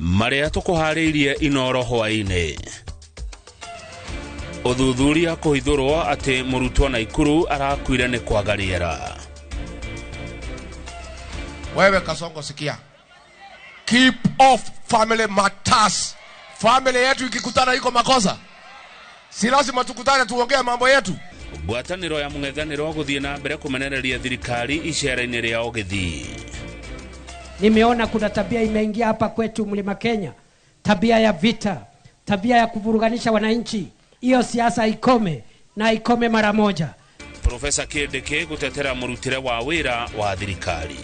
Marĩa tũkũharĩirie Inoro hwaĩ-inĩ. Ũthuthuria kũhithũrwo atĩ mũrutwo Naikuru arakuire nĩ kwaga rĩera. Wewe Kasongo, sikia. Keep off family matters. Family yetu ikikutana iko makosa. Si lazima tukutane tuongee mambo yetu. Ngwatanĩro ya mũng'ethanĩro gũthiĩ na mbere kũmenereria thirikari icera-inĩ rĩao Gĩthii. Nimeona kuna tabia imeingia hapa kwetu Mlima Kenya, tabia ya vita, tabia ya kuvuruganisha wananchi. Hiyo siasa ikome na ikome mara moja. Profesa Kindiki gutetera murutire wa wira wa thirikari.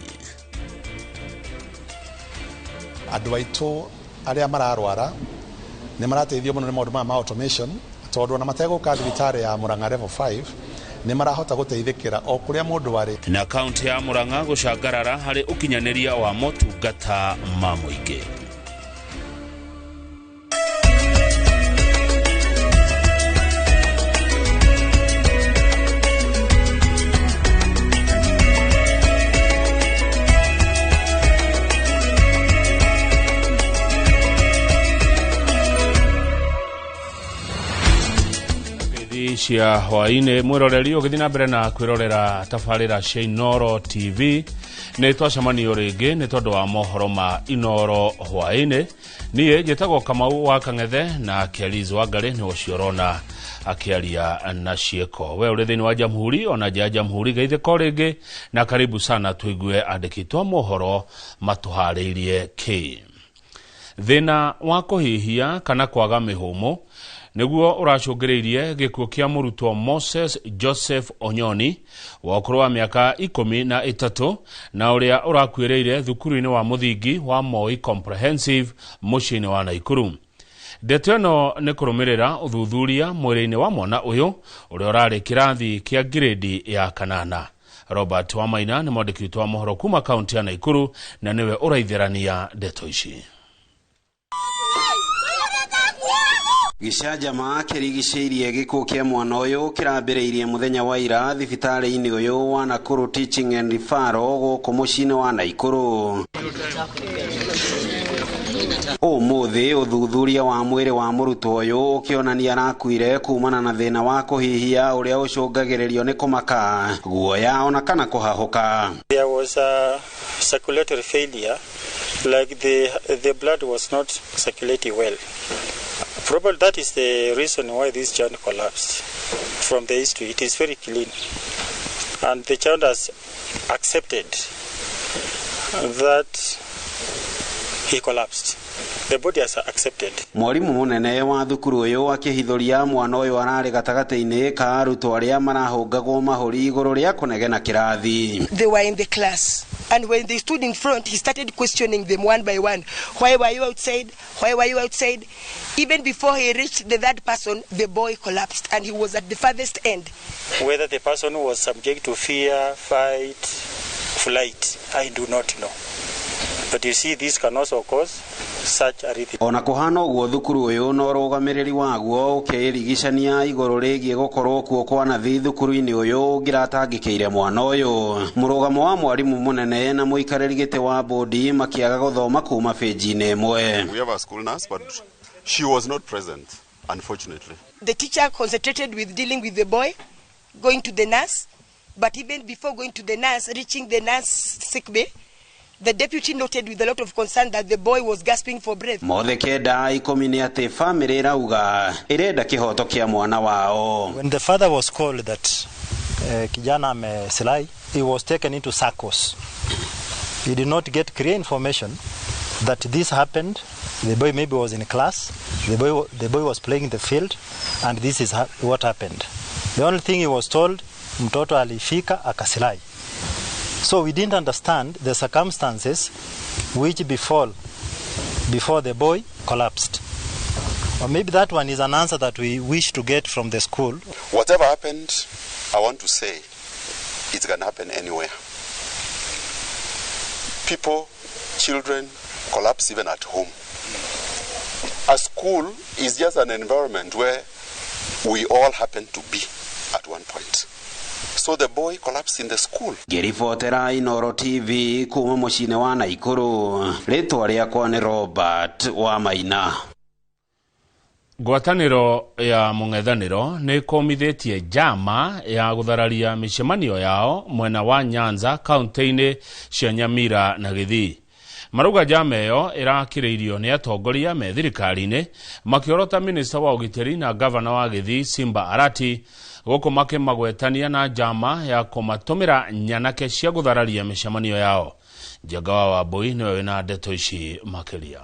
Andũ aitũ arĩa mararwara nĩ marateithio mũno nĩ maũndũ maya ma automation, tondũ ona mategũka thibitarĩ ya Murang'a level 5 nĩ marahota gũteithĩkĩra o kũrĩa mũndũ arĩ. Na kaunti ya Murang'a gũcangarara harĩ ũkinyanĩria wa motungata ma mũingĩ. Cia hwaĩ-inĩ mwĩroreri ũgĩthiĩ na mbere na kwĩrorera tabarĩra cia Inoro TV. Nĩ twacemanio rĩngĩ nĩ tondũ wa mohoro ma Inoro hwaĩ-inĩ. Niĩ njĩtagwo Kamau wa Kang'ethe na Keliz Wangarĩ nĩ ũcio ũrona akĩaria na ciĩko. We ũrĩ thĩinĩ wa Jamhuri ona nja ya Jamhuri, geithĩka o rĩngĩ na karibu sana tũigue andĩki twa mohoro matũharĩirie kĩ. Thĩna wa kũhihia kana kwaga mĩhũmũ nĩguo ũracũngĩrĩirie gĩkuũ kĩa mũrutwo Moses Joseph Onyoni wa ũkũrũ wa mĩaka 13 na ũrĩa ũrakuĩrĩire thukuru-inĩ wa mũthingi wa Moi Comprehensive mũciĩ-inĩ wa Naikuru. Ndeto ĩno nĩ kũrũmĩrĩra ũthuthuria mwĩrĩ-inĩ wa mwana ũyũ ũrĩa ũrarĩ kĩrathi kĩa grade ya kanana. Robert Wamaina nĩ mwandĩki witũ wa mohoro kuma kaunti ya Naikuru na nĩwe ũraitherania ndeto ici. Gĩcanjama kĩrigicĩirie gĩkuũ kĩa mwana ũyũ kĩrambĩrĩirie mũthenya wa ira thibitarĩ-inĩ ũyũ wa Nakuru Teaching and Referral gũkũ mũciĩ-inĩ wa Naikuru. Ũmũthĩ ũthuthuria wa mwĩrĩ wa mũrutwo ũyũ ũkĩonania arakuire kumana na thĩna wa kũhihia ũrĩa ũcũngagĩrĩrio nĩ kũmaka, guoya ona kana kũhahũka. There was a circulatory failure, like the blood was not circulating well. Probably that is the reason why this child collapsed. From the history, it is very clean. And the child has accepted that he collapsed. The body has accepted. Mwarimu munene wa thukuru ũyũ akĩhithũria mwana ũyũ ararĩ gatagatĩ-inĩ ka arutwo arĩa marahũngagwo mahũri igũrũ rĩa kũnegena kĩrathi. They were in the class, and when they stood in front, he started questioning them one by one. Why were you outside? Why were you outside? Even before he reached the third person, the boy collapsed, and he was at the farthest end. Whether the person was subject to fear, fight, flight, I do not know. But you see, this can also cause such a rhythm. Ona kũhana ũguo thukuru ũyũ na ũrũgamĩrĩri waguo ũkĩrigicania igũrũ rĩgiĩ gũkorwo kuo kwa nathi thukuru-inĩ ũyũ ũngĩratangĩkĩire mwana ũyũ. Mũrũgamo wa mwarimu mũnene na mũikarĩri gĩtĩ wa bodi makĩaga gũthoma kuma benji-inĩ ĩmwe. We have a school nurse, but she was not present, unfortunately. The teacher concentrated with dealing with the boy, going to the nurse, but even before going to the nurse, reaching the nurse sick bay, the deputy noted with a lot of concern that the boy was gasping for breath. Mothe kenda ikũmi nĩ atĩ family ĩrauga ĩrenda kĩhoto kĩa mwana wao. When the father was called that kijana amesilai, he was taken into circles. He did not get clear information that this happened. The boy maybe was in class, the boy was playing in the field, and this is what happened. The only thing he was told, mtoto alifika akasilai. So we didn't understand the circumstances which befall before the boy collapsed. Or maybe that one is an answer that we wish to get from the school. Whatever happened, I want to say it can happen anywhere. People, children collapse even at home. A school is just an environment where we all happen to be at one point. So the boy collapsed in the school. Ngĩribotera Inooro TV kuma mũciĩ-inĩ wa Naikuru, rĩtwa rĩakwa nĩ Robert wa Maina. Ngwatanĩro ya mũng'ethanĩro nĩ ĩkũmithĩtie njama ya gũthararia mĩcemanio yao mwena wa Nyanza kaunti-inĩ cia Nyamira na Gĩthii. Marauga njama ĩyo ĩrakĩrĩirio nĩ atongoria me thirikari-inĩ makĩorota minista wa ũgitĩri na gavana wa Gĩthii Simba Arati, gũkũ makĩmagwetania na njama ya kũmatũmĩra nyanake cia gũthararia mĩcemanio yao. Njenga wa Wambui nĩwe wĩna ndeto ici makĩria.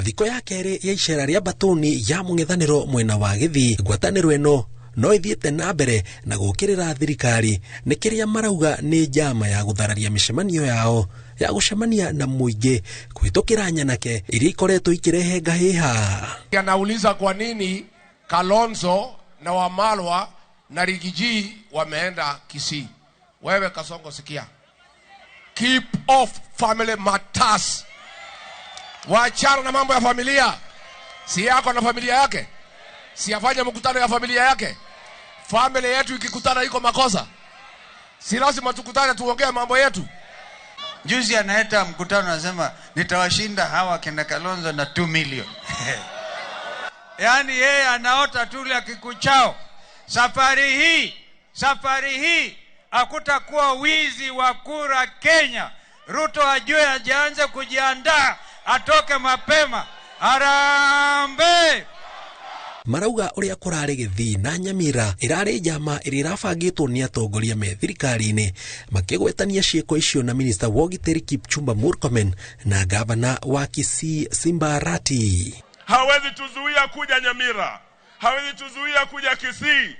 Thikũ ya kerĩ ya icera rĩa mbatũni ya mũng'ethanĩro mwena wa Gĩthii, ngwatanĩro ĩno no ĩthiĩte na mbere na gũkĩrĩra thirikari nĩ kĩrĩa marauga nĩ njama ya gũthararia mĩcemanio yao ya gũcemania na mũingĩ kũhĩtũkĩra nyanake iria ikoretwo ikĩrehe ngahĩha. Anauliza kwa nini Kalonzo na Wamalwa na Rigiji wameenda Kisii. Wewe Kasongo, sikia. Keep off family matters. Waachana na mambo ya familia. Si yako na familia yake. Si afanye mkutano ya familia yake. Familia yetu ikikutana iko makosa. Si lazima tukutane tuongee mambo yetu. Juzi anaeta mkutano anasema nitawashinda hawa kina Kalonzo na 2 million. Yaani yeye anaota tule akikuchao. Safari hii hakutakuwa wizi wa kura Kenya. Ruto ajue ajianze kujiandaa, atoke mapema. Harambee! Marauga ũrĩa kũrarĩ Gĩthii na Nyamira ĩrarĩ njama ĩrĩa ĩrabangĩtwo nĩ atongoria me thirikari-inĩ makĩgwetania ciĩko icio na minista wa ũgitĩri Kipchumba Murkomen na gavana wa Kisii Simba Arati. Hawezi tuzuia kuja Nyamira, hawezi tuzuia kuja Kisii.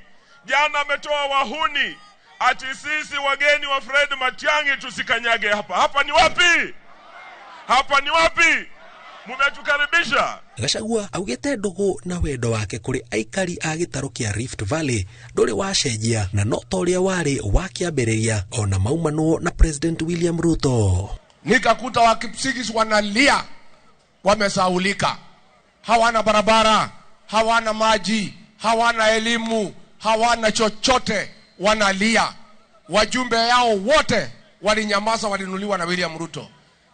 Jana ametoa wahuni ati sisi wageni wa Fred Matiang'i tusikanyage hapa. Hapa ni wapi? Hapa ni wapi? Mumetukaribisha. Gachagua augĩte ndũgũ na wendo wake kũrĩ aikari a gĩtarũ kĩa Rift Valley ndũrĩ wacenjia na no ta ũrĩa warĩ wa kĩambĩrĩria ona maumanwo na President William Ruto. Nikakuta wa Kipsigis wanalia, wamesaulika, hawana barabara, hawana maji, hawana elimu, hawana chochote, wanalia. Wajumbe yao wote walinyamaza, walinuliwa na William Ruto.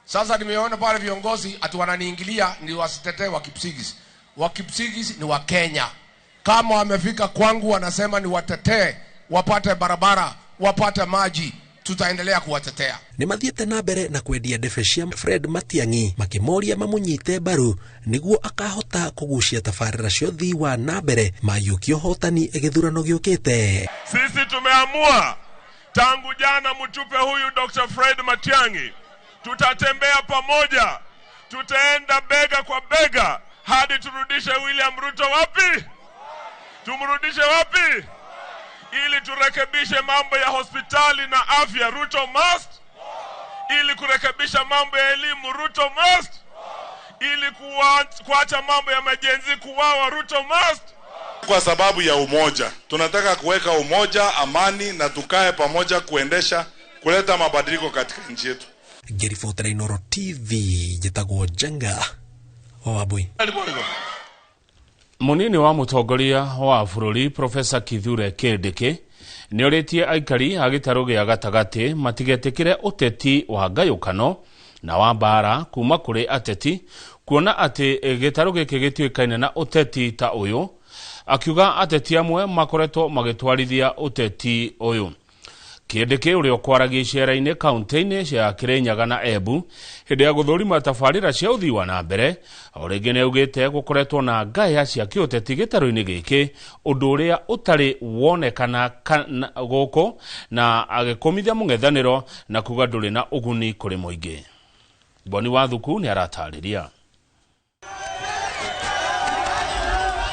Sasa nimeona pale viongozi ati wananiingilia ni wasitetee wa Kipsigis. Wa Kipsigis ni wa Kenya. Kama wamefika kwangu wanasema ni watetee, wapate barabara, wapate maji, tutaendelea kuwatetea. Nĩ mathiĩte na mbere na kwendia ndebe cia Fred Matiang'i makĩmoria mamũnyite mbaru nĩguo akahota kũgucia tabarĩra cia ũthii wa na mbere mayũkia ũhotani gĩthurano gĩũkĩte. Sisi tumeamua tangu jana mtupe huyu Dr. Fred Matiang'i. Tutatembea pamoja, tutaenda bega kwa bega hadi turudishe William Ruto wapi? Tumrudishe wapi? Ili turekebishe mambo ya hospitali na afya, Ruto must. Ili kurekebisha mambo ya elimu, Ruto must. Ili kuacha mambo ya majenzi kuwawa, Ruto must. Kwa sababu ya umoja, tunataka kuweka umoja, amani na tukae pamoja kuendesha, kuleta mabadiliko katika nchi yetu. Ngĩribotera Inooro TV njĩtagwo Njenga wa Wambui. Munini wa mũtongoria wa bũrũri Profesa Kithure Kindiki nĩorĩtie aikari a gĩtarũ gĩa gatagatĩ matigetĩkĩre ũteti wa ngayũkano na wa mbara kuma kũrĩ ateti, kuona atĩ gĩtarũ gĩkĩ gĩtuĩkaine na ũteti ta ũyũ. Akiuga ateti amwe makoretwo magĩtwarithia ũteti ũyũ. Kindiki ũrĩa ũkwaragia icera-inĩ kaunti-inĩ cia Kirinyaga na Embu hĩndĩ ya gũthũrima tabarĩra cia ũthii wa na mbere, o rĩngĩ nĩaugĩte gũkoretwo na ngaya cia kĩũteti gĩtarũ-inĩ gĩkĩ, ũndũ ũrĩa ũtarĩ wonekana gũkũ, na agĩkũmithia mũng'ethanĩro na kuga ndũrĩ na ũguni kũrĩ mũingĩ. Boni Wathuku nĩaratarĩria.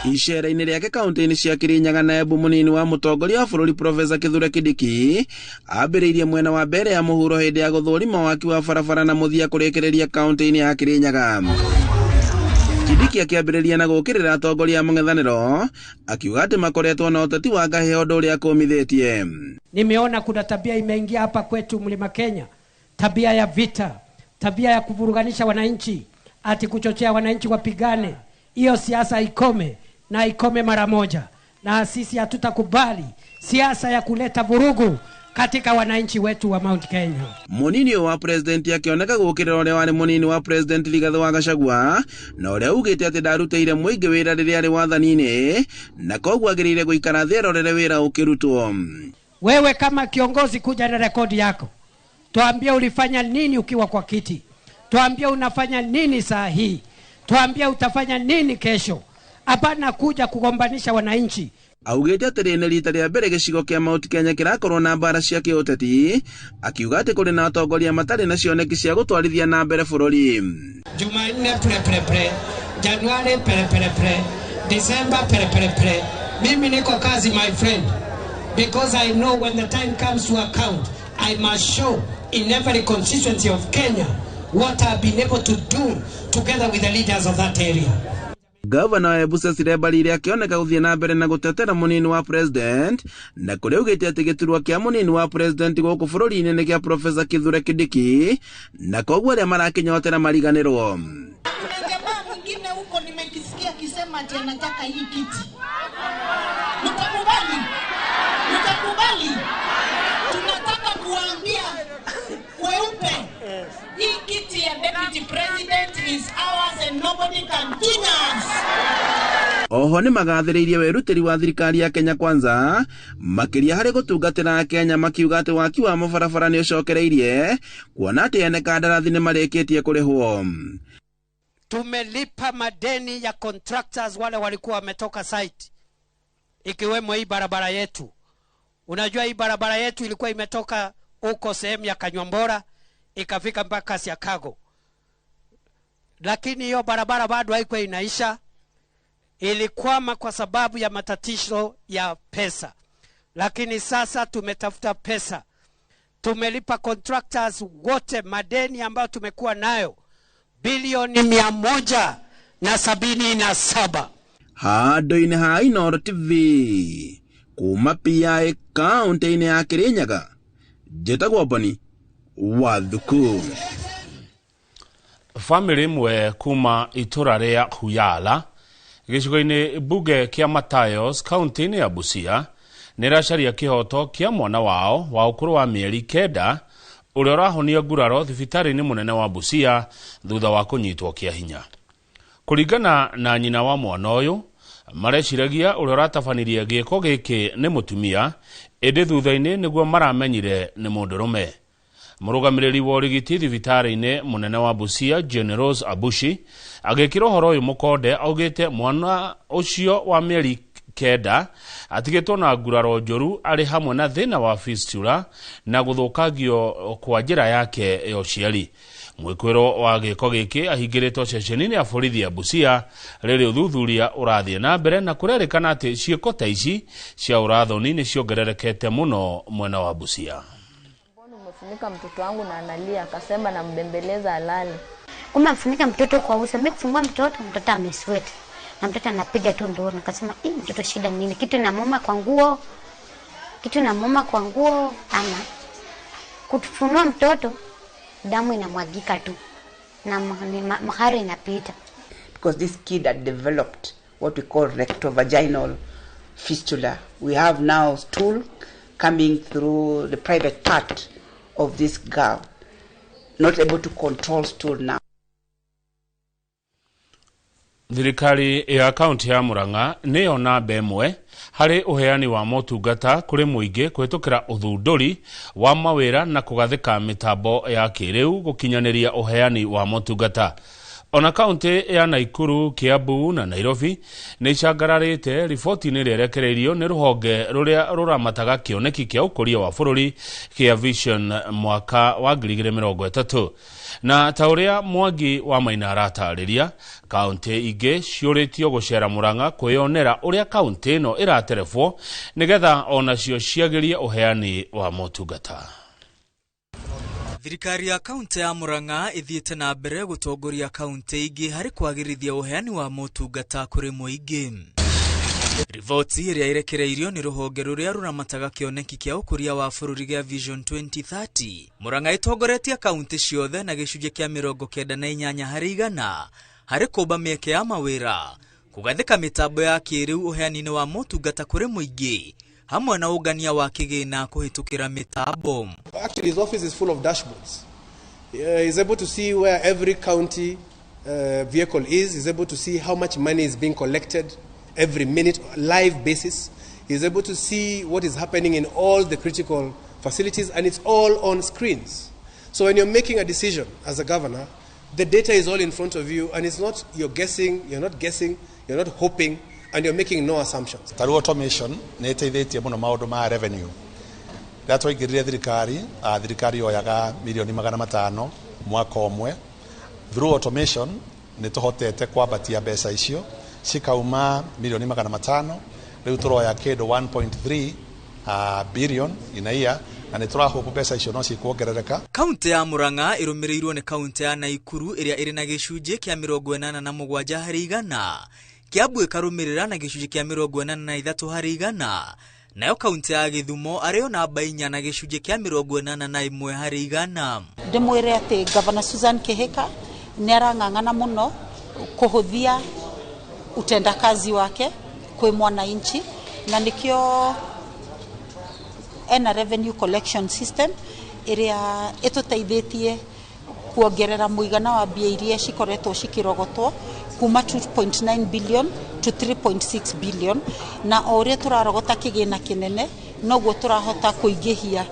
Icera-inĩ rĩake kaunti-inĩ cia Kirinyaga na Embu, mũnini wa mũtongoria wa bũrũri Profesa Kithure Kindiki ambĩrĩirie mwena wa mbere ya mũhuro hĩndĩ ya gũthũrima waki wa barabara na mũthia kũrĩkĩrĩria kaunti-inĩ ya Kirinyaga. Kindiki akĩambĩrĩria na gũũkĩrĩra atongoria a mũng'ethanĩro akiuga atĩ makoretwo na ũteti wa ngahĩha ũndũ ũrĩa akũmithĩtie. Nimeona kuna tabia imeingia hapa kwetu Mlima Kenya, tabia ya vita, tabia ya kuvuruganisha wananchi, ati kuchochea wananchi wapigane. Hiyo siasa ikome na ikome mara moja. Na sisi hatutakubali siasa ya kuleta vurugu katika wananchi wetu wa Mount Kenya. Munini wa president akioneka gukirira uria wari munini wa president Rigathi wa Gachagua na uria ugite ati ndarutire muingi wira riria ari wathani-ini na koguo agirire guikara thi arorere wira ukirutwo. Wewe kama kiongozi kuja na rekodi yako, tuambie ulifanya nini ukiwa kwa kiti, tuambie unafanya nini saa hii, tuambie utafanya nini kesho. Hapana kuja kugombanisha wananchi. Augite atĩ rĩrĩ nĩ rita rĩa mbere gĩcigo kĩa Mount Kenya kĩrakorwo na mbara cia kĩũteti, akiuga atĩ kũrĩ na atongoria matarĩ na cioneki cia gũtwarithia na mbere bũrũri. Jumanne pre pre pre, Januari pre pre pre, December pre pre pre. Mimi niko kazi, my friend, because I know when the time comes to account, I must show in every constituency of Kenya what I've been able to do together with the leaders of that area. Gavana wa Embu Cecily Mbarire akĩoneka gũthiĩ na mbere na gũtetera mũnini wa president na kũrĩa augĩte atĩ gĩturwa kĩa mũnini wa president gũkũ bũrũri-inĩ nĩ kĩa Professor Kithure Kindiki na koguo arĩa marakĩnyotera mariganĩrwo. Jamaa mwingine huko nimekisikia akisema ati anataka hii kiti. Mtakubali? Mtakubali? Tunataka kuambia weupe, hii kiti ya deputy president is ours and nobody can touch us. Oho nĩ magathĩrĩirie wĩrutĩri wa thirikari ya Kenya Kwanza makĩria harĩ gũtungatĩra Kenya, makiuga atĩ waki wa mabarabara nĩ ũcokereirie kuona atĩ ene kandarathi nĩ marĩkĩtie kũrĩhwo. Tumelipa madeni ya contractors wale walikuwa wametoka site, ikiwemo hii barabara yetu. Unajua hii barabara yetu ilikuwa imetoka huko sehemu ya Kanywambora ikafika mpaka Siakago, lakini hiyo barabara bado haikuwa inaisha, ilikwama kwa sababu ya matatizo ya pesa. Lakini sasa tumetafuta pesa, tumelipa contractors wote madeni ambayo tumekuwa nayo bilioni 177. Handũ-inĩ ha Inooro TV kuma PI kaunti-inĩ ya Kirinyaga, njĩtagwo Boni Wathuku. Famĩlĩ ĩmwe kuma itũra rĩa Huyala gĩcigo-inĩ mbunge kĩa Matayos kaunti-inĩ ya Busia nĩ ĩracaria kĩhoto kĩa mwana wao wa ũkũrũ wa mĩeri 9 ũrĩa ũrahonia nguraro thibitarĩ-inĩ mũnene wa Busia thutha wa kũnyitwo kĩa hinya. Kũringana na nyina wa mwana ũyũ, mareciragia ũrĩa ũratabanirie gĩko gĩkĩ nĩ mũtumia, ĩndĩ thutha-inĩ nĩguo maramenyire nĩ mũndũrũme. Mũrũgamĩrĩri wa ũrigiti thibitarĩ-inĩ mũnene wa Busia Generous Abushi agĩkĩra ũhoro ũyũ mũkonde augĩte mwana ũcio wa mĩeri 9 atigĩtwo na nguraro njũru arĩ hamwe na thĩna wa fistula na gũthũkangio kwa njĩra yake ya ũciari. Mwĩkwĩro wa gĩko gĩkĩ ahingĩrĩtwo ceceni-inĩ ya borithi ya Busia rĩrĩ ũthuthuria ũrathiĩ na mbere na kũrerĩkana atĩ ciĩko ta ici cia ũrathoni nĩ ciongererekete mũno mwena wa Busia. Nimefunika mtoto wangu na analia, akasema nambembeleza alale. Kumbe mfunika mtoto kwa uso, mimi kufungua mtoto, mtoto amesweat. Na mtoto anapiga tu nduru, nikasema hii mtoto shida nini? Kitu inamuuma kwa nguo. Kitu inamuuma kwa nguo ama kufunua mtoto damu inamwagika tu na mahari inapita. Because this kid had developed what we call rectovaginal fistula. We have now stool coming through the private part of this girl, not able to control stool now. Thirikari ya kaunti ya Murang'a nĩyo namba ĩmwe harĩ ũheani wa motungata kũrĩ mũingĩ kũhĩtũkĩra ũthundũri wa mawĩra na kũgathĩka mĩtambo ya kĩrĩu gũkinyanĩria ũheani wa motungata. Ona kaunti ya Naikuru, Kiambu na Nairobi nĩ icangararĩte riboti-inĩ ĩrĩa ĩrekereirio nĩ rũhonge rũrĩa rũramataga kĩoneki kĩa ũkũria wa bũrũri kĩa Vision mwaka wa 2030. Na ta ũrĩa Mwangi wa Maina aratarĩria, kaunti ingĩ ciũrĩtio gũcera Murang'a kwĩyonera ũrĩa kaunti ĩno ĩraterebwo nĩgetha onacio ciagĩrie ũheani wa motungata. Thirikari ya kaunti ya Murang'a ithiĩte na mbere gũtongoria kaunti ingĩ harĩ kwagĩrithia ũheani wa motungata kũrĩ mũingĩ. Riboti ĩrĩa ĩrekereirio nĩ rũhonge rũrĩa rũramataga kĩoneki kĩa ũkũria wa bũrũri gĩa Vision 2030. Murang'a ĩtongoretie kaunti ciothe na gĩcunjĩ kĩa 98 harĩ igana harĩ kũmba mĩeke ya mawĩra, Kũgathĩka mĩtambo ya kĩrĩu ũheani-inĩ wa motungata kũrĩ mũingĩ hamwe na ũngania wa kĩgĩna kũhĩtũkĩra mĩtambo. Actually, his office is full of dashboards. He's able to see where every county vehicle is. He's able to see how much money is being collected every minute, live basis. He's able to see what is happening in all the critical facilities, and it's all on screens. So when you're making a decision as a governor, the data is all in front of you, and it's not you're guessing, you're not guessing, you're not hoping, and you're making no assumptions. Ta rĩu automation nĩ ĩteithĩtie mũno maũndũ ma revenue. Rĩrĩa twaingĩrire thirikari, thirikari yoyaga mirioni 500 mwaka ũmwe. Through automation nĩ tũhotete kwambatia mbeca icio cikauma mirioni 500, rĩu tũroya kĩndũ 1.3 billion in a year, na nĩ tũrahope mbeca icio no cikuongerereka. Kaunti ya Murang'a ĩrũmĩrĩirwo nĩ kaunti ya Naikuru ĩrĩa ĩrĩ na gĩcunjĩ kĩa 87 harĩ igana, Kiambu ĩkarũmĩrĩra na gĩcunjĩ kĩa 83 harĩ igana, nayo kaunti ya Gĩthumo arĩyo namba 4 na gĩcunjĩ kĩa 81 harĩ igana. Ndĩmwĩre atĩ Governor Susan Kihika nĩ arang'ang'ana mũno kũhũthia utendakazi wake kwĩ mwananchi, na nĩkĩo ena revenue collection system ĩrĩa ĩtũteithĩtie kuongerera mũigana wa mbia iria cikoretwo cikĩrogotwo kuma 2.9 billion to 3.6 billion, na o ũrĩa tũrarogota kĩgĩna kĩnene noguo tũrahota kũingĩhia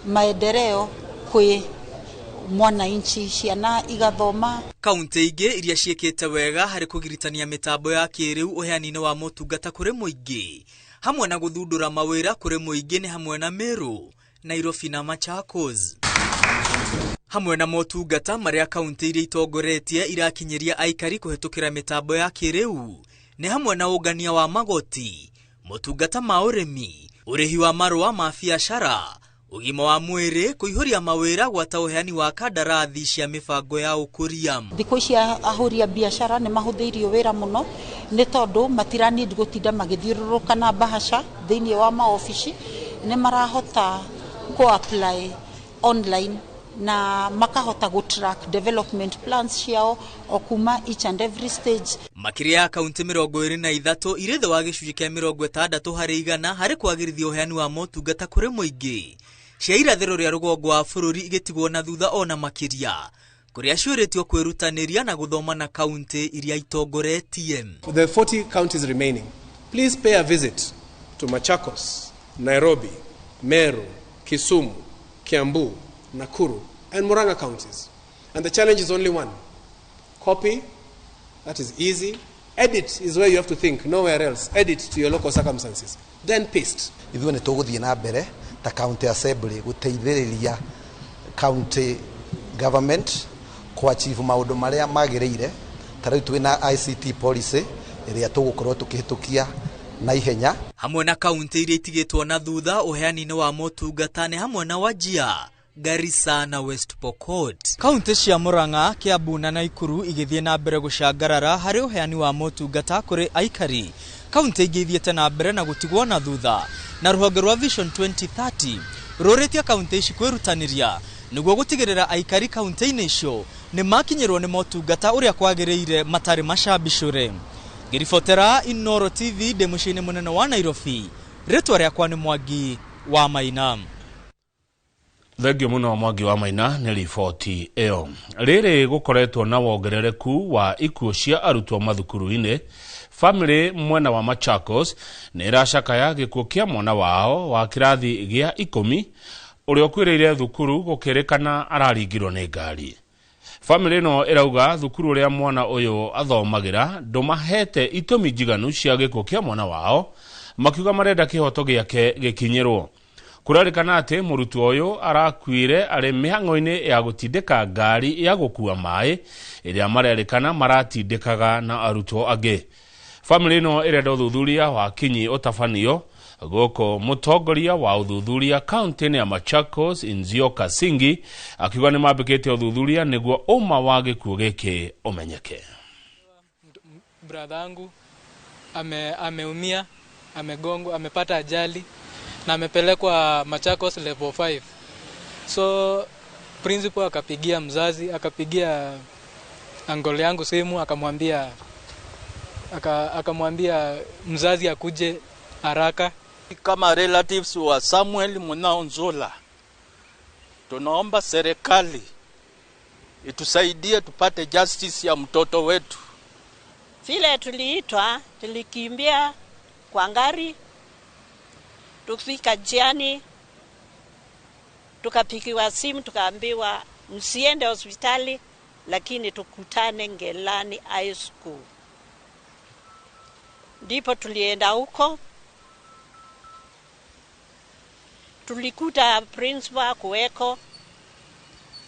maendeleo kwĩ mwananchi, ciana igathoma. Kaunti ingĩ iria ciĩkĩte wega harĩ kũgiritania mĩtambo ya kĩrĩu ũheani-inĩ wa motungata kũrĩ mũingĩ hamwe na gũthundũra mawĩra kũrĩ mũingĩ nĩ hamwe na Meru, Nairobi na Machakos. Hamwe na motungata marĩa kaunti iria itongoretie irakinyĩria aikari kũhĩtũkĩra mĩtambo ya kĩrĩu nĩ hamwe na ũngania wa magoti, motungata ma ũrĩmi, ũrĩhi wa marũa ma biacara, ũgima wa mwĩrĩ, kũihũria mawĩra gwata ũheani wa kandarathi cia mĩbango ya ũkũria. Thikũ ici ahũri a biacara nĩ mahũthĩirio wĩra mũno nĩ tondũ matiranid gũtinda magĩthiũrũrũka na bahasha thĩinĩ wa maobici, nĩ marahota kũ apply online na makahota gũ track development plans ciao o kuma each and every stage. Makĩria ya kaunti 23 irĩ thĩ wa gĩcunjĩ kĩa 60 harĩ igana harĩ kwagĩrithia ũheani wa motungata kũrĩ mũingĩ, cia irathĩro rĩa rũgongo wa bũrũri igĩtigwo na thutha ona makĩria kũrĩa ciũrĩtio kwĩrutanĩria na gũthoma na kaunti iria itongoretie. For the 40 counties remaining, please pay a visit to Machakos, Nairobi, Meru, Kisumu, Kiambu, Nakuru, and Murang'a counties. And the challenge is only one. Copy, that is easy. Edit is where you have to think, nowhere else. Edit to your local circumstances. Then paste. Ithuĩ nĩ tũgũthiĩ na mbere ta county assembly gũteithĩrĩria county government kũ-achieve maũndũ marĩa magĩrĩire. Ta rĩu twĩna ICT policy ĩrĩa tũgũkorwo tũkĩhĩtũkia na ihenya. Hamwe na kaunti iria itigĩtwo na thutha ũheani-inĩ wa motungata nĩ hamwe na Wajir, Garissa na West Pokot. Kaunti cia Murang'a, Kiambu na Naikuru igĩthiĩ na mbere gũcangarara harĩ ũheani wa motungata kũrĩ aikari. Kaunti ingĩ ithiĩte na mbere na gũtigwo na thutha, na rũhonge rwa Vision 2030 rũrĩtie kaunti ici kwĩrutanĩria nĩguo gũtigĩrĩra aikari kaunti-inĩ icio nĩ makinyĩrwo nĩ motungata ũrĩa kwagĩrĩire matarĩ macambicũre. Ngĩribotera Inooro TV ndĩ mũciĩ-inĩ mũnene wa Nairobi, rĩtwa rĩakwa nĩ Mwangi wa Maina. Thengio mũno Mwangi wa Maina nĩ riboti ĩyo. Rĩrĩ gũkoretwo na wongerereku wa ikuũ cia arutwo mathukuru-inĩ, famĩlĩ mwena wa Machakos nĩ ĩracakaya gĩkuũ kĩa mwana wao wa kĩrathi gĩa 10 ũrĩa ũkuĩrĩire thukuru gũkĩrĩkana araringirwo nĩ ngari. Famĩlĩ ĩno ĩrauga thukuru ũrĩa mwana ũyũ athomagĩra ndũmahete itũmi njiganu cia gĩkuũ kĩa mwana wao, makiuga marenda kĩhoto gĩake gĩkinyĩrwo. Kũrerĩkana atĩ mũrutwo ũyũ arakuire arĩ mĩhang'o-inĩ ya gũtindĩka ngari ya gũkua maĩ ĩrĩa marerĩkana maratindĩkaga na arutwo angĩ. Famĩlĩ ĩno ĩrenda ũthuthuria wa kinyi ũtabanio gũkũ mũtongoria wa ũthuthuria kaunti-inĩ ya Machakos Nzioka Singi akiuga nĩ mambĩkĩte ũthuthuria nĩguo ũma wa gĩkuũ gĩkĩ ũmenyeke. Brother yangu ameumia, amegongwa, amepata ajali na amepelekwa Machakos level 5. So principal akapigia mzazi, akapigia uncle yangu simu, akamwambia Akamwambia mzazi akuje haraka. Kama relatives wa Samuel Munao Nzola, tunaomba serikali itusaidie tupate justice ya mtoto wetu. Vile tuliitwa, tulikimbia kwa ngari, tukifika njiani tukapigiwa simu, tukaambiwa msiende hospitali, lakini tukutane Ngelani High School. Ndipo tulienda huko, tulikuta principal kuweko,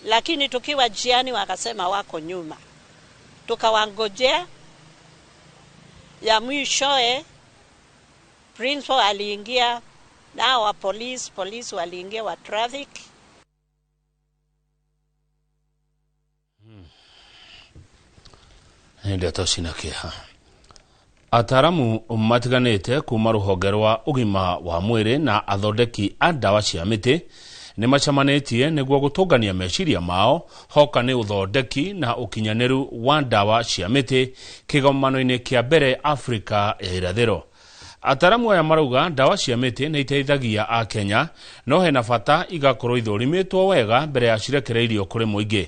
lakini tukiwa njiani wakasema wako nyuma. Tukawangojea, ya mwishoe principal aliingia na wa polisi waliingia wa traffic. Ndeto cina kĩeha. Ataaramu matiganĩte kuma rũhonge rwa ũgima wa mwĩrĩ na athondeki a ndawa cia mĩtĩ nĩ macemanĩtie nĩguo gũtũngania meciria mao hoka nĩ ũthondeki na ũkinyanĩru wa ndawa cia mĩtĩ kĩgomano-inĩ kĩa mbere Afrika ya irathĩro. Ataaramu aya marauga ndawa cia mĩtĩ nĩ iteithagia Akenya no hena bata igakorwo ithũrimĩtwo wega mbere ya cirekereirio kũrĩ mũingĩ.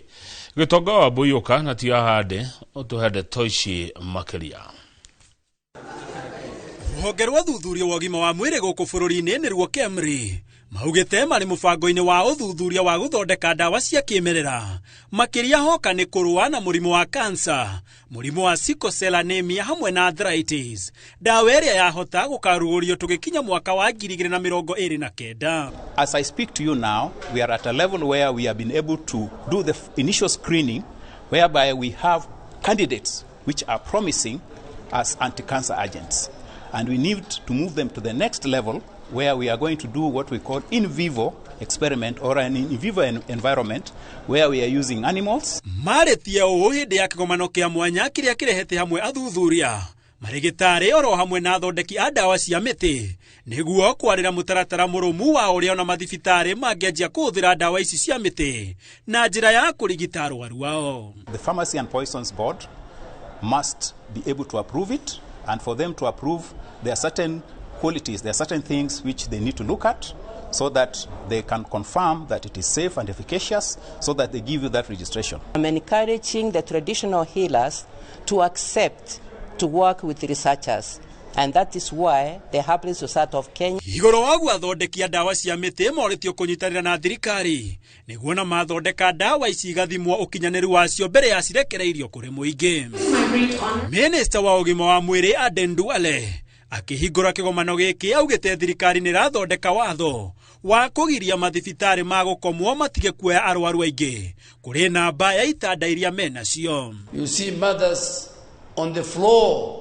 Gĩtonga wa Mbũiyũka na ti ahande ũtũhe ndeto ici makĩria. Rũhonge rwa ũthuthuria wa ũgima wa mwĩrĩ gũkũ bũrũri-inĩ nĩruo KEMRI maugĩte marĩ mũbango-inĩ wa ũthuthuria wa gũthondeka ndawa cia kĩmerera makĩria hoka nĩ kũrũa na mũrimũ wa kansa, mũrimũ wa sickle cell anemia hamwe na arthritis. Ndawa ĩrĩa yahota gũkarugũrio tũgĩkinya mwaka wa 2029. As I speak to you now, we are at a level where we have been able to do the initial screening whereby we have candidates which are promising as anti-cancer agents. And we need to move them to the next level where we are going to do what we call in vivo experiment or an in vivo environment where we are using animals. Marĩtie ũũ hĩndĩ ya kĩgomano kĩa mwanya kĩrĩa kĩrehete hamwe athuthuria marĩgĩtarĩ oro hamwe na athondeki a ndawa cia mĩtĩ nĩguo kwarĩra mũtaratara mũrũmu wa ũrĩa ona mathibitarĩ mangĩanjia kũhũthĩra ndawa ici cia mĩtĩ na njĩra ya kũrigita arwaru ao. The Pharmacy and Poisons Board must be able to approve it, and for them to approve there are certain qualities, there are certain things which they need to look at so that they can confirm that it is safe and efficacious, so that they give you that registration. I'm encouraging the traditional healers to accept to work with researchers, and that is why the Herbalist Society of Kenya igũrũ wa ũguo athondeki a ndawa cia mĩtĩ morĩtio kũnyitanĩra na thirikari nĩguo na mathondeka ndawa ici igathimwo ũkinyanĩru wacio mbere ya cirekereirio kũrĩ mũingĩ. Minista wa ũgima wa mwĩrĩ Aden Duale akĩhingũra kĩgomano gĩkĩ augĩte thirikari nĩ ĩrathondeka watho wa kũgiria mathibitarĩ ma gũkomwo matige kuoya arwaru aingĩ kũrĩ namba ya itanda iria menacio. You see mothers on the floor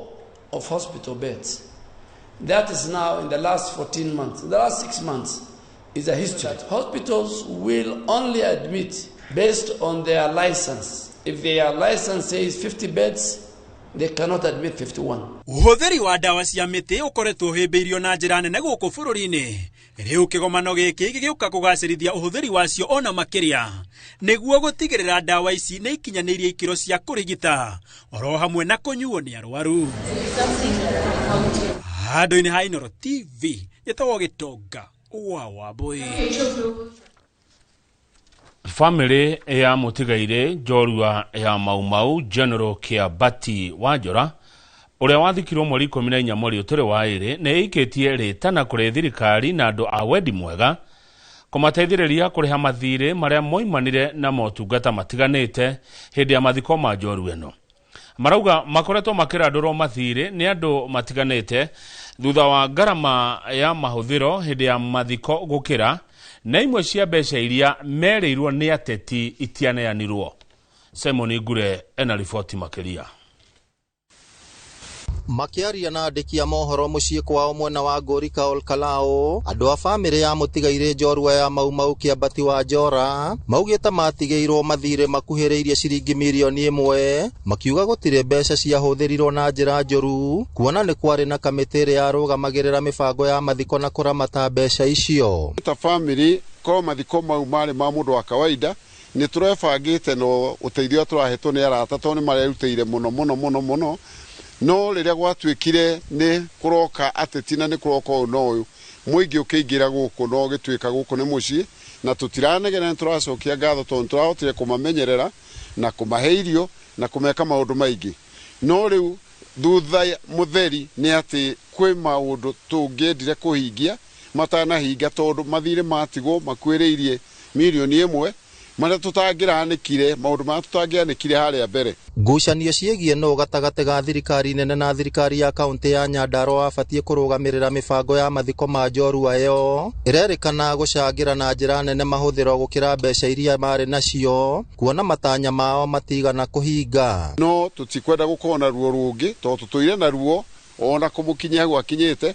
of hospital beds. That is now in the last 14 months. The last 6 months is a history. Hospitals will only admit based on their license. If their license says 50 beds, they cannot admit 51. Ũhũthĩri wa ndawa cia mĩtĩ ũkoretwo ũhĩmbĩirio na njĩra nene gũkũ bũrũri-inĩ. Rĩu kĩgomano gĩkĩ gĩgĩũka kũgacĩrithia ũhũthĩri wacio ona makĩria nĩguo gũtigĩrĩra ndawa ici nĩ ikinyanĩirie ikĩro cia kũrigita oro hamwe na kũnyuo nĩ arwaru. Handũ-inĩ ha Inooro TV ĩtagwo Gĩtonga wa Wambũi. Famĩlĩ ya mũtigairĩ njorua ya Mau Mau General Kĩambati Wanjora ũrĩa wathikirwo mweri 14 mweri ũtũrĩ wa ĩrĩ nĩ ĩikĩtie rĩtana kũrĩ thirikari na andũ a wendi mwega kũmateithĩrĩria kũrĩha mathirĩ marĩa moimanire na motungata matiganĩte hĩndĩ ya mathiko ma njorua ĩno. Marauga makoretwo makĩrandũrwo mathirĩ nĩ andũ matiganĩte thutha wa ngarama ya mahũthĩro hĩndĩ ya mathiko gũkĩra na imwe cia mbeca iria merĩirwo nĩ ateti itianeanirwo. Simon Ngure ena riboti makĩria. Makĩaria na andĩki a mohoro mũciĩ kwao mwena wa Ngũrika Olkalao, andũ a bamĩrĩ ya mũtigairĩ njorua ya Mau Mau Kĩambati wa Njora maugĩte matigĩirwo mathirĩ makuhĩrĩirie ciringi mirioni 1, makiuga gũtirĩ mbeca ciahũthĩrirwo na njĩra njũru kuona nĩ kwarĩ na kamĩtĩ ĩrĩa yarũgamagĩrĩra mĩbango ya mathiko na kũramata mbeca icio. Ta bamĩrĩ korwo mathiko mau marĩ ma mũndũ wa kawaida nĩ tũrebangĩte no ũteithio tũrahetwo nĩ arata tondũ nĩ marerutĩire mũno mũno mũno mũno No rĩrĩa gwatuĩkire nĩ kũroka ateti na nĩ kũroka ũyũ na ũyũ, mũingĩ ũkĩingĩra gũkũ na ũgĩtuĩka gũkũ nĩ mũciĩ, na tũtiranegena, nĩ tũracokia ngatho tondũ tũrahotire kũmamenyerera na kũmahe irio na kũmeka maũndũ maingĩ. No rĩu thutha mũtheri nĩ atĩ kwĩ maũndũ tũngĩendire kũhingia matanahinga tondũ mathirĩ matigwo makuĩrĩirie 1 million marĩa tũtangĩranĩkire, maũndũ marĩa tũtangĩanĩkire harĩa mbere. Ngucanio ciĩgiĩ nũ gatagatĩ ga thirikari nene na thirikari ya kaunti ya Nyandarua abatiĩ kũrũgamĩrĩra mĩbango ya mathiko ma njorua ĩyo ĩrerĩkana gũcangĩra na njĩra nene mahũthĩro gũkĩra mbeca iria marĩ nacio, kuona matanya mao matigana kũhinga. No tũtikwenda gũkorwo na ruo rũngĩ tondũ tũtũire na ruo ona kũmũkinyia hau akinyĩte,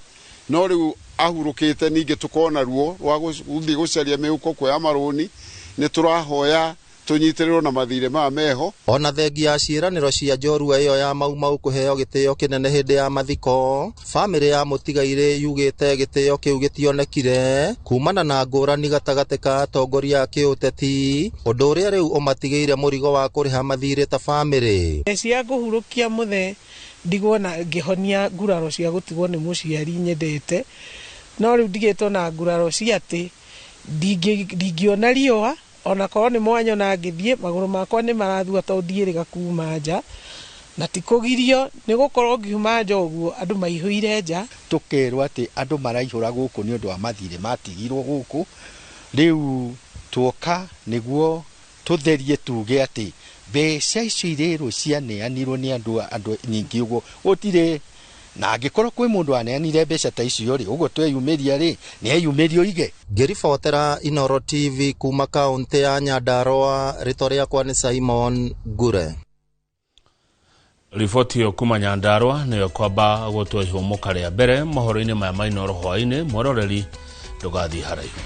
no rĩu ahurũkĩte ningĩ tũkorwo na ruo rwa gũthiĩ gũcaria mĩhuko kuoya marũni. Nĩ tũrahoya tũnyitĩrĩrwo na mathirĩ maya meho. Ona thengia ya ciĩranĩro cia njorua ĩyo ya Mau Mau kũheo gĩtĩo kĩnene hĩndĩ ya mathiko, bamĩrĩ ya mũtigairĩ yugĩte gĩtĩo kĩu gĩtionekire kumana na ngũrani gatagatĩ ka atongoria a kĩũteti, ũndũ ũrĩa rĩu ũmatigĩire mũrigo wa kũrĩha mathirĩ ta bamĩrĩ. Cia kũhurũkia mũthee ndigwo na ngĩhonia nguraro cia gũtigwo nĩ mũciari nyendete, no rĩu ndigĩtwo na nguraro cia atĩ ndingĩona riũa ona korwo nĩ mwanyona ngĩthiĩ magũrũ makwa nĩ marathua tondũ ndiĩrĩga kuma nja, na ti kũgirio nĩ gũkorwo ngiuma nja ũguo andũ maihũire nja. Tũkerwo atĩ andũ maraihũra gũkũ nĩ ũndũ wa mathirĩ matigirwo gũkũ, rĩu tuoka nĩguo tũtherie tuge atĩ mbeca icio irĩrwo cianeanirwo nĩ andũ nyingĩ ũguo gũtirĩ, na angĩkorwo kwĩ mũndũ aneanire mbeca ta icio rĩ, ũguo tweyumĩria rĩ, nĩ eyumĩrie oige. Ngĩribotera Inooro TV kuma kaunti ya Nyandarua, rĩtwa rĩakwa nĩ Simon Ngure. Riboti ĩyo kuma Nyandarua nĩyo kwamba gũtua ihũmũka rĩa mbere mohoro-inĩ maya ma Inooro hwaĩ-inĩ. Mweroreri, ndũgathiĩ haraihu.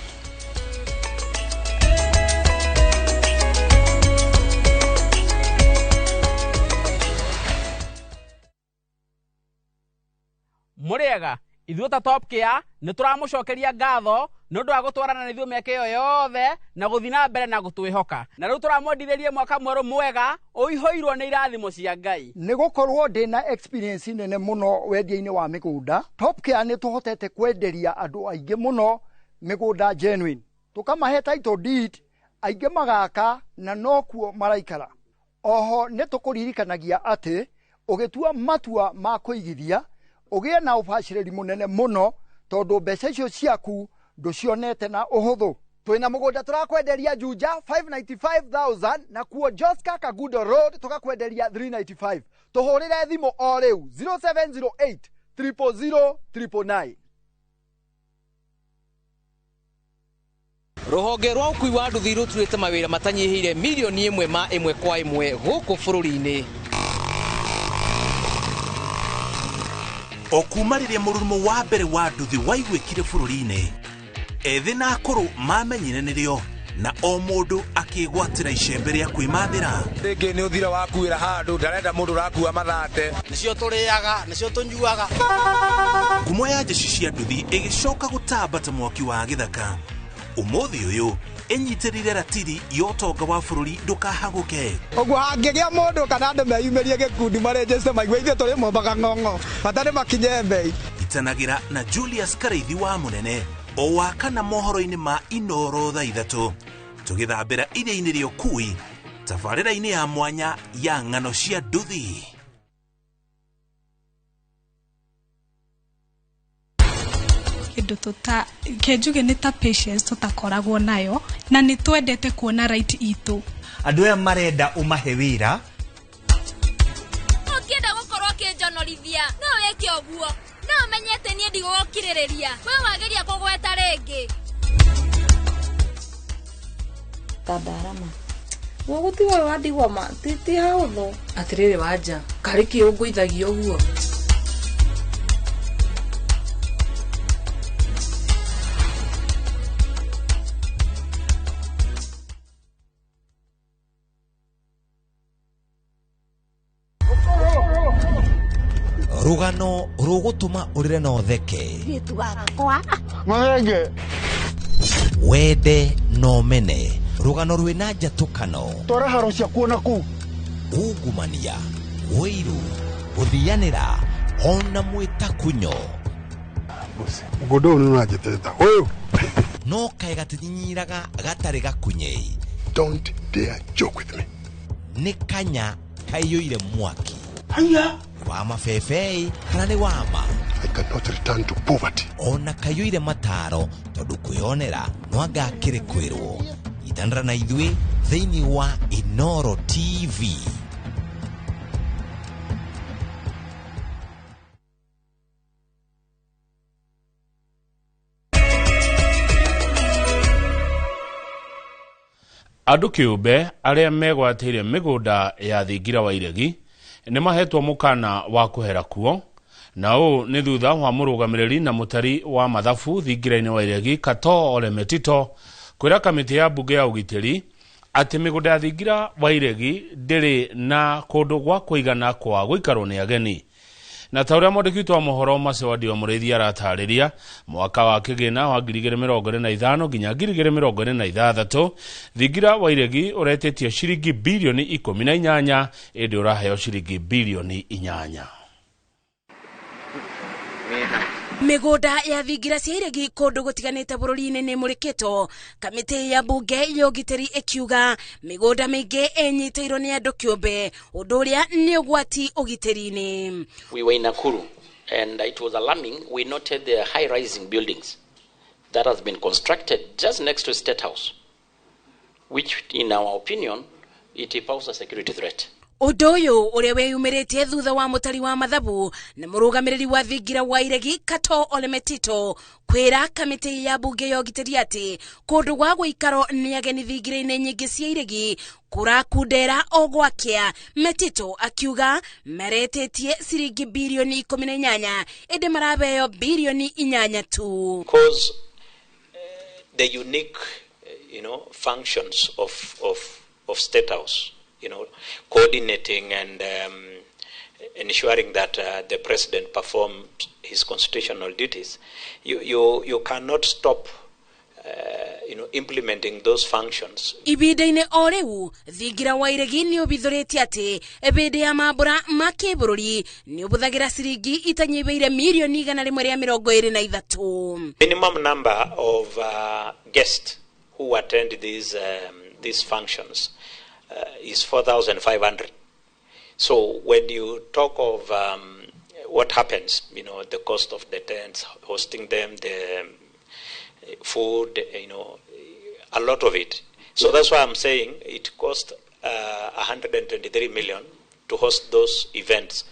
Mũrĩega ithuĩ ta Top Care nĩ tũramũcokeria ngatho nĩ ũndũ wa gũtwarana na ithuĩ mĩaka ĩyo yothe na gũthiĩ na mbere na gũtwĩhoka, na rĩu tũramwendithĩrie mwaka mwerũ mwega ũihũirwo nĩ irathimo cia Ngai. Nĩ gũkorwo ndĩna experience nene mũno wendia-inĩ wa mĩgũnda, Top Care nĩ tũhotete kwenderia andũ aingĩ mũno mĩgũnda genuine, tũkamahe title deed, aingĩ magaka na nokuo maraikara. Oho nĩ tũkũririkanagia atĩ ũgĩtua matua ma kũigithia ũgĩe na ũbacĩrĩri mũnene mũno tondũ mbeca icio ciaku ndũcionete na ũhũthũ. Twĩna mũgũnda tũrakwenderia Juja 595,000 na kuo Joska Kagudo Road tũgakwenderia 395. Tũhũrĩre thimũ o rĩu 0708 000 999. Rũhonge rwa ũkui wa nduthi rũturĩte mawĩra matanyihĩire 1 million ma ĩmwe kwa ĩmwe gũkũ bũrũri-inĩ. O kuma rĩrĩa mũrurumo wa mbere wa nduthi waiguĩkire bũrũri-inĩ, ethĩ na akũrũ mamenyire nĩrĩo na o mũndũ akĩgwatĩra icembe rĩa kwĩmathĩra. Rĩngĩ nĩ ũthira wakuĩra handũ, ndarenda mũndũ ũrakua mathate. Nĩcio tũrĩaga, nĩcio tũnyuaga. Ngumo ya njeci cia nduthi ĩgĩcoka gũtamba ta mwaki wa gĩthaka. Ũmũthĩ ũyũ ĩnyitĩrĩire ratiri ya ũtonga wa bũrũri ndũkahagũke. Ũguo hangĩgĩa mũndũ kana andũ meyumĩrie gĩkundi marenjeste maigue ithuĩ tũrĩ mombaga ng'ong'o, bata nĩ makinye mbei. Itanagĩra na Julius Karĩithi wa Mũnene o wa kana mohoro-inĩ ma Inooro thaa 3 tũgĩthambĩra iria-inĩ rĩa ũkui tabarĩra-inĩ ya mwanya ya ng'ano cia nduthi. Kĩndũ tũta kĩnjuge nĩ ta patience tũtakoragwo nayo na nĩ twendete kuona right itũ. Andũ aya marenda ũmahe wĩra. Ũngĩenda gũkorwo ũkĩnjonorithia no wĩke ũguo, no ũmenye atĩ niĩ ndigũgũkirĩrĩria we wageria kũgweta rĩngĩ. Ta ndarama gũgũtigwo wandigwo ma ti hahũthũ. Atĩrĩrĩ wanja, karĩ kĩ ũngũithagia ũguo? Rũgano rũgũtũma ũrĩre na ũtheke, wende na ũmene, rũgano rwĩna njatũkano, Twara haro ciakuo na kũu. Ungumania, ũiru, Gũthianĩra ona mwĩtakunyo. Mũgũnda ũyũ nĩ ũranjĩtĩta ũyũ. No kaĩ gatinyinyiraga gatarĩ gakunyei. Don't dare joke with me. Nĩ kanya kaiyũire mwaki. Haya. Wa mabebei kana nĩ wama. I cannot return to poverty. Ona kaiyũire mataro tondũ kwĩonera no anga akĩrĩ kwĩrwo. Itanĩra na ithuĩ thĩinĩ wa Inooro TV. Andũ kĩũmbe arĩa megwatĩire mĩgũnda ya thingira wa iregi nĩ mahetwo mũkana wa kũhera kuo, na ũũ nĩ thutha wa mũrũgamĩrĩri na mũtari wa mathabu thingira-inĩ wa iregi Katoo Ole Metito kwĩra kamĩtĩ ya mbunge ya ũgitĩri atĩ mĩgũnda ya thingira wa iregi ndĩrĩ na kũndũ gwa kũigana kwa gũikarwo nĩ ageni. Na ta ũrĩa mwandĩki witũ wa mohoro Macewandio wa Mũrĩithi aratarĩria, mwaka wa kĩgĩna wa 2025 nginya 2026 thingira wa iregi ũretĩtie ciringi bilioni 18 ĩndĩ ũraheo ciringi bilioni 8. Mĩgũnda ya thingira cia iregi kũndũ gũtiganĩte bũrũri-inĩ nĩ mũrĩkĩtwo. Kamĩtĩ ya mbunge ya ũgitĩri ĩkiuga mĩgũnda mĩingĩ ĩnyitĩirwo nĩ andũ kĩũmbe, ũndũ ũrĩa nĩ ũgwati ũgitĩri-inĩ. We were in Nakuru and it was alarming. We noted the high-rising buildings that has been constructed just next to State House, which in our opinion it poses a security threat. Ũndũ ũyũ ũrĩa weyumĩrĩtie thutha wa mũtari wa mathabu na mũrũgamĩrĩri wa thingira wa iregi Katoo Ole Metito kwĩra kamĩtĩ ya mbunge ya ũgitĩri atĩ kũndũ gwa gũikarwo nĩ ageni thingira-inĩ nyingĩ cia iregi kũrakundera o gwakĩa. Metito akiuga maretĩtie ciringi bilioni 18 ĩndĩ marabeo bilioni 8 tu. Because the unique functions of State House, coordinating and ensuring that the president performs his constitutional duties, you cannot stop implementing those functions. Ibinda-inĩ o rĩu thingira wa iregi nĩ ũbithũrĩtie atĩ hĩndĩ ya mambũra ma kĩbũrũri nĩ ũbũthagĩra ciringi itanyihĩire milioni 123. Minimum number of guests who attend these functions is 4,500. So when you talk of what happens, the cost of the tents, hosting them, the food, a lot of it. So that's why I'm saying it cost 123 million to host those events.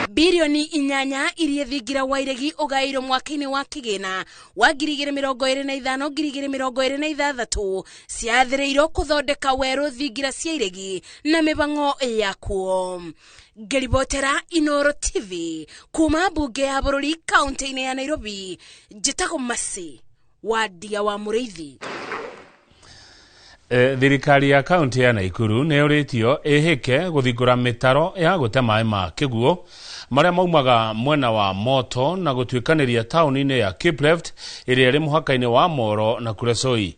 Bilioni 8 iria thingira wa iregi ũgaĩirwo mwaka-inĩ wa kĩgĩna wa 2025 2026 ciathĩrĩirwo kũthondeka werũ thingira cia iregi na mĩbang'o yakuo. Ngĩribotera Inooro TV kuma mbunge ya bũrũri kaunti-inĩ ya Nairobi, njĩtagwo Mercy Wandia wa Mũrĩithi. Thirikari ya kaunti ya Nakuru nĩ yũrĩtio ĩhĩke gũthingũra mĩtaro ya gũte maĩ ma kĩguũ marĩa maumaga mwena wa Moto na gũtuĩkanĩria taũni-inĩ ya Kipleft ĩrĩa ĩrĩ mũhaka-inĩ wa Moro na Kuresoi.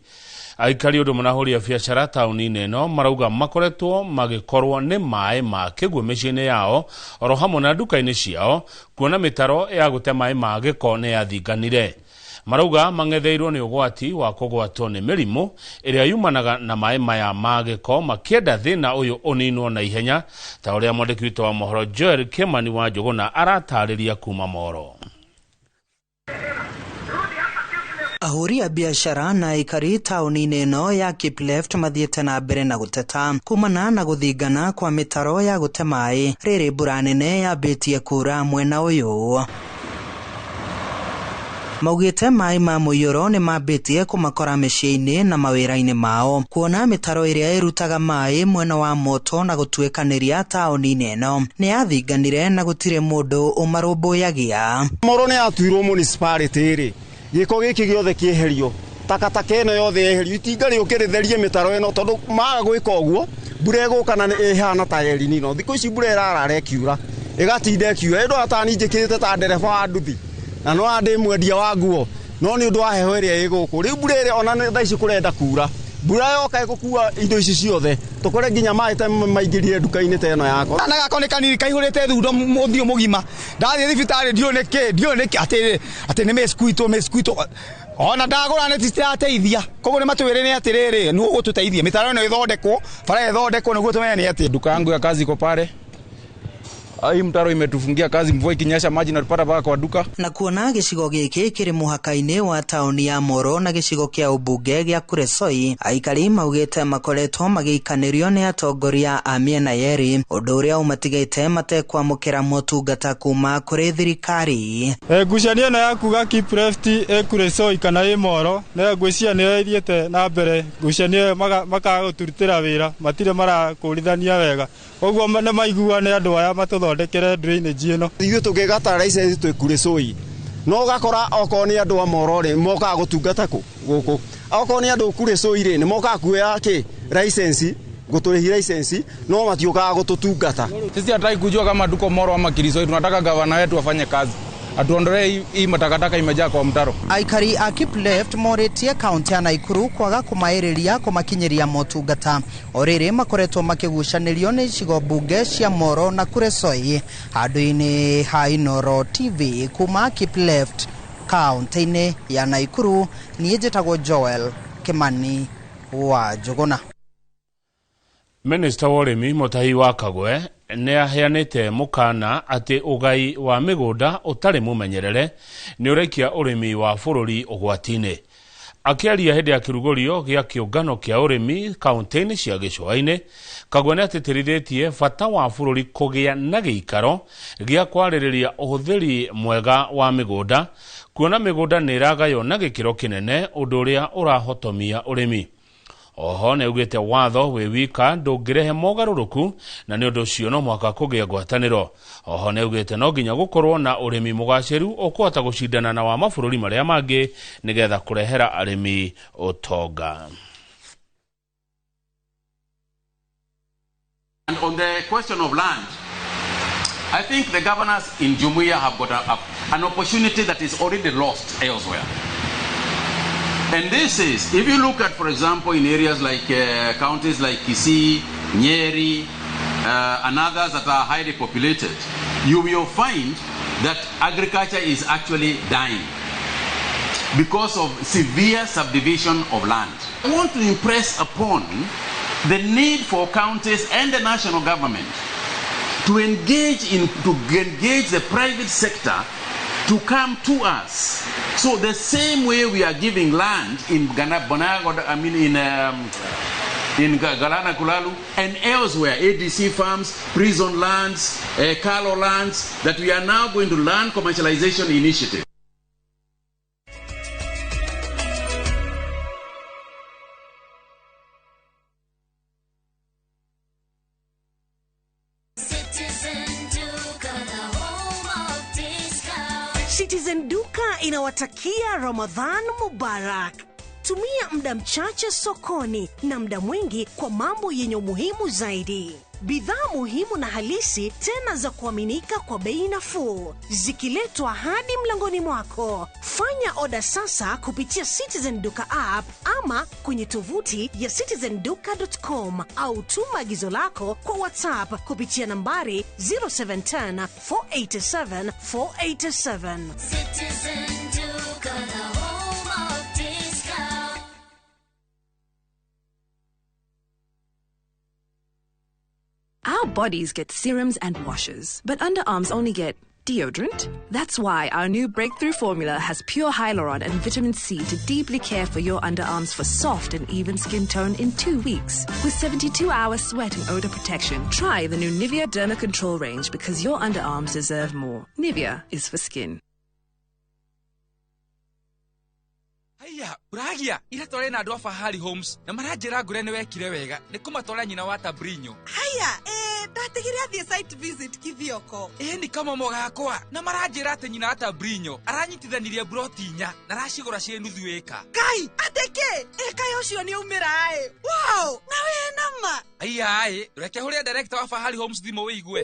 Aikari ũndũ manahũria biacara taũni-inĩ ĩno marauga makoretwo magĩkorwo nĩ maĩ ma kĩguũ mĩciĩ-inĩ yao oro hamwe na nduka-inĩ ciao kuona mĩtaro ya gũte maĩ ma gĩko nĩ yathinganire. Marauga mang'etheirwo nĩ ũgwati wa kũgwatwo nĩ mĩrimũ ĩrĩa yumanaga na maĩ maya ma gĩko makĩenda thĩna ũyũ ũninwo na ihenya ta ũrĩa mwandĩki witũ wa mohoro Joel Kimani wa Njũgũna aratarĩria kuma Moro. Ahũri a biacara na aikari taũni-inĩ ĩno ya Kipleft mathiĩte na mbere na gũteta kumana na gũthingana kwa mĩtaro ya gũte maĩ rĩrĩ mbura nene yambĩtie kura mwena ũyũ. Maugĩte maĩ ma mũiyũro nĩ mambĩtie kũmakora mĩciĩ-inĩ na mawĩra-inĩ mao kuona mĩtaro ĩrĩa ĩrutaga maĩ mwena wa Moto na gũtuĩkanĩria taũni-inĩ ĩno nĩ yathinganire na gũtirĩ mũndũ ũmarũmbũyagia. Moro nĩ yatuirwo municipality rĩ, gĩko gĩkĩ gĩothe kĩeherio, takataka ĩno yothe yeherio, itinga rĩũke rĩtherie mĩtaro ĩno tondũ maga gwĩka ũguo mbura ĩgũka na ĩhana ta El Nino. Thikũ ici mbura ĩrarara ĩkiura ĩgatinda ĩkiura, ĩndũ atani njĩkĩrĩte ta ndereba wa nduthi na no andĩ mwendia wa nguo, no nĩ ũndũ wa heho ĩrĩa ĩ gũkũ rĩu mbura ĩrĩa ona thaa ici kũrenda kura, Mbura yoka ĩgũkua indo ici ciothe, tũkore nginya maĩ ta maingĩrire nduka-inĩ ta ĩno yakwa. Kana gakwa nĩ kanini kaihũrĩte thundo ũthiũ mũgima. Ndathiĩ thibitarĩ ndiũĩ nĩkĩ, ndiũĩ nĩkĩ atĩ atĩ nĩ mĩsquito mĩsquito. Ona ndagũra neti citirateithia. Koguo nĩ matwĩre nĩ atĩrĩrĩ, nũ ũgũtũteithia. Mĩtaro ĩno ĩthondekwo, bara ĩthondekwo nĩguo tũmenye nĩ atĩa. Duka yangu ya kazi iko pale. Hii mtaro imetufungia kazi, mvua ikinyesha maji natupata mpaka kwa duka. Na kuona gĩcigo gĩkĩ kĩrĩ mũhaka-inĩ wa taũni ya Moro na gĩcigo kĩa ũmbunge gĩa Kuresoi, aikari maugĩte makoretwo magĩikanĩrio nĩ atongoria a mĩena yerĩ, ũndũ ũrĩa ũmatigĩte matekwamũkĩra motungata kuma kũrĩ thirikari. Ngucanio ĩno ya kuga Keep Left ĩ Kuresoi kana ĩ Moro nĩyo ngwĩciria nĩyo ĩthiĩte na mbere. Ngucanio ĩyo makaga gũtũrutĩra wĩra, matirĩ marakũrithania wega, koguo nĩ maiguane andũ aya matũthondekere drainage ĩno. Ithuĩ tũngĩgata license twĩ Kuresoi, no ũgakora okorwo nĩ andũ a Moro rĩ, mokaga gũtungata kũ gũkũ, okorwo nĩ andũ Kuresoi rĩ, nĩ mokaga kuoya kĩ license, gũtũrĩhi license, no matiũkaga gũtũtungata. Sisi hataki kujua kama tuko Moro ama Kuresoi, tunataka gavana wetu afanye kazi, atuondolee hii matakataka imejaa kwa mtaro. Aikari a Keep Left morĩtie kaunti ya Naikuru kwaga kũmaĩrĩria kũmakinyĩria motungata. O rĩrĩ makoretwo makĩgucanĩrio nĩ icigo mbunge cia Moro na Kuresoi. Handũ-inĩ ha Inooro TV kuma Keep Left kaunti-inĩ ya Naikuru, niĩ njĩtagwo Joel Kimani wa Njũgũna. Minista wa ũrĩmi Mutahi wa Kagwe nĩ aheanĩte mũkana atĩ ũgai wa mĩgũnda ũtarĩ mũmenyerere nĩ ũraikia ũrĩmi wa bũrũri ũgwati-inĩ. Akĩaria hĩndĩ ya kĩrugũrio gĩa kĩũngano kĩa ũrĩmi kaunti-inĩ cia gĩcũa-inĩ, Kagwe nĩ atĩtĩrithĩtie bata wa bũrũri kũgĩa na gĩikaro gĩa kwarĩrĩria ũhũthĩri mwega wa mĩgũnda, kuona mĩgũnda nĩ ĩragaywo na gĩkĩro kĩnene, ũndũ ũrĩa ũrahotomia ũrĩmi. Oho nĩ augĩte watho wĩ wika ndũngĩrehe mogarũrũku na nĩ ũndũ ũcio no mũhaka kũgĩa ngwatanĩro. Oho nĩ augĩte no nginya gũkorwo na ũrĩmi mũgacĩru ũkũhota gũcindana na wa mabũrũri marĩa mangĩ nĩgetha kũrehera arĩmi ũtonga. And on the question of land, I think the governors in Jumuiya have got an opportunity that is already lost elsewhere. And this is, if you look at, for example, in areas like counties like Kisii, Nyeri, and others that are highly populated, you will find that agriculture is actually dying because of severe subdivision of land. I want to impress upon the need for counties and the national government to engage the private sector to come to us. So the same way we are giving land in Ghana, I mean in Galana Kulalu and elsewhere, ADC farms, prison lands, Kalo lands, that we are now going to land commercialization initiative. Citizen Duka inawatakia Ramadhan Mubarak. Tumia muda mchache sokoni na muda mwingi kwa mambo yenye umuhimu zaidi. Bidhaa muhimu na halisi tena za kuaminika kwa bei nafuu, zikiletwa hadi mlangoni mwako. Fanya oda sasa kupitia Citizen Duka app ama kwenye tovuti ya citizenduka.com au tuma agizo lako kwa WhatsApp kupitia nambari 0710 487 487. Citizen Duka, the home of discount. Our bodies get serums and washes, but underarms only get deodorant. That's why our new breakthrough formula has pure hyaluron and vitamin C to deeply care for your underarms for soft and even skin tone in 2 weeks. With 72-hour sweat and odor protection, try the new Nivea Derma Control range because your underarms deserve more. Nivea is for skin. Haya, uragia ira tware na andu a Fahari Homes na maranjira ngure ni wekire wega ni kumatwara nyina wa Tabrinyo. Haya, ndatigire athie site visit Kithioko. Ni kama mogakwa na maranjira ati nyina wa Tabrinyo aranyitithanirie broti inya na aracigura cie nuthu eka. Kai, ateke eka ucio ni umira ai. Wow, na we nama. Aya ai, reke huria director wa Fahari Homes thimo wigue.